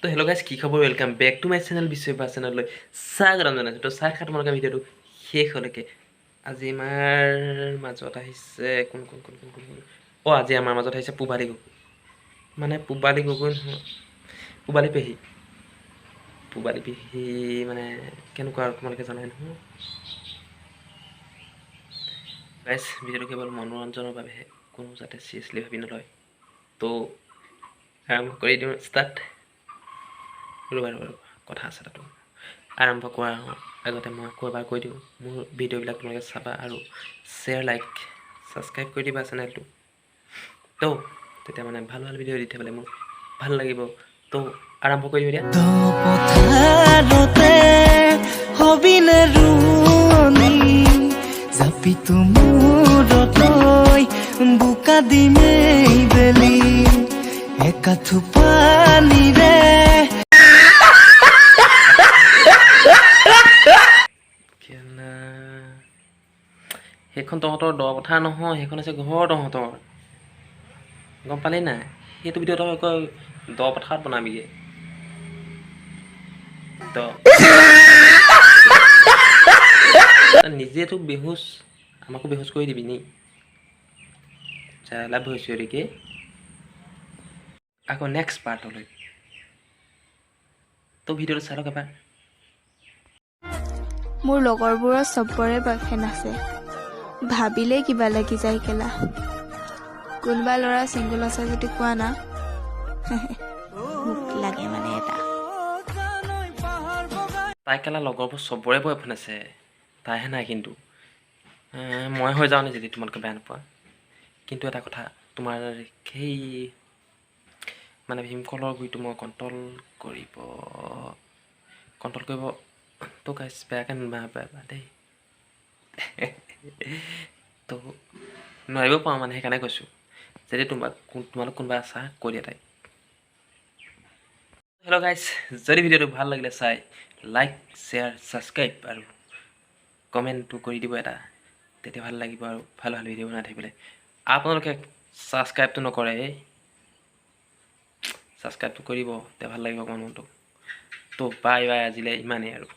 তো hello' guys, কি খবৰ? Welcome back to my channel. বিশ্ব চেনেললৈ স্বাগতম জনাইছোঁ। তো চাই থাকা তোমালোকে ভিডিঅ'টো শেষলৈকে। আজি আমাৰ মাজত আহিছে কোন কোন কোন কোন কোন কোন? অঁ, আজি আমাৰ মাজত আহিছে পূবালী গগৈ, মানে পূবালী গগৈ নহয়, পূবালী পেহী। পূবালী পেহী মানে কেনেকুৱা আৰু তোমালোকে জানাই নহয়। গাইজ, ভিডিঅ'টো কেৱল মনোৰঞ্জনৰ বাবেহে, কোনো যাতে চিৰিয়াছলি ভাবি নলয়। তো আৰম্ভ কৰি দিওঁ, ষ্টাৰ্ট। ৰ'বা ৰ'বা ৰ'বা, কথা আছে তাতো। আৰম্ভ কৰাৰ আগতে মই আকৌ এবাৰ কৈ দিওঁ, মোৰ ভিডিঅ'বিলাক তোমালোকে চাবা আৰু শ্বেয়াৰ, লাইক, ছাবস্ক্ৰাইব কৰি দিবা চেনেলটো। তো তেতিয়া মানে ভাল ভাল ভিডিঅ' দি থাকিবলৈ মোৰ ভাল লাগিব। তো আৰম্ভ কৰি দিওঁ এতিয়া। পথাৰতে হবিনে ৰোৱনী, জাপিটো মূৰত লৈ বোকা দিমেই বেলি, একাঠু পানীৰে। কেলা, সেইখন তহঁতৰ দ পথাৰ নহয়, সেইখন হৈছে ঘৰ তহঁতৰ, গম পালি নাই? সেইটো ভিডিঅ' তই আকৌ দ পথাৰত বনাবিগে। দ নিজেতো বেহুচ, আমাকো বেহুচ কৰি দিবি নি? চালা ভৈচৰিকে। আকৌ নেক্সট পাৰ্টলৈ। তো ভিডিঅ'টো চাই লওক এবাৰ। মোৰ লগৰবোৰৰ চবৰে বয়ফ্ৰেণ্ড আছে, ভাবিলেই কিবা লাগি যায় কেলা। কোনোবা ল'ৰা ছিংগল আছে যদি কোৱা না, মোক লাগে মানে এটা। তাই কেলা লগৰবোৰ চবৰে বয়ফ্ৰেণ্ড আছে, তাইহে নাই। কিন্তু মই হৈ যাওঁ নি, যদি তোমালোকে বেয়া নোপোৱা? কিন্তু এটা কথা, তোমাৰ সেই মানে ভীমকলৰ গুৰিটো মই কণ্ট্ৰল কৰিব। তো গাইছ, বেয়াকৈ নাপাবা দেই। তো নোৱাৰিব পাৰোঁ মানে, সেইকাৰণে কৈছোঁ। যদি তোমালোক কোনোবা আছা, কৈ দিয়া তাইক। হেল্ল' গাইছ, যদি ভিডিঅ'টো ভাল লাগিলে চাই, লাইক, শ্বেয়াৰ, ছাবস্ক্ৰাইব আৰু কমেণ্টটো কৰি দিব এটা, তেতিয়া ভাল লাগিব আৰু ভাল ভাল ভিডিঅ' বনাই থাকিবলৈ। আপোনালোকে ছাবস্ক্ৰাইবটো নকৰে, এই ছাবস্ক্ৰাইবটো কৰিব, তেতিয়া ভাল লাগিব অকণমান মনটো। তো বাই বাই, আজিলৈ ইমানেই আৰু।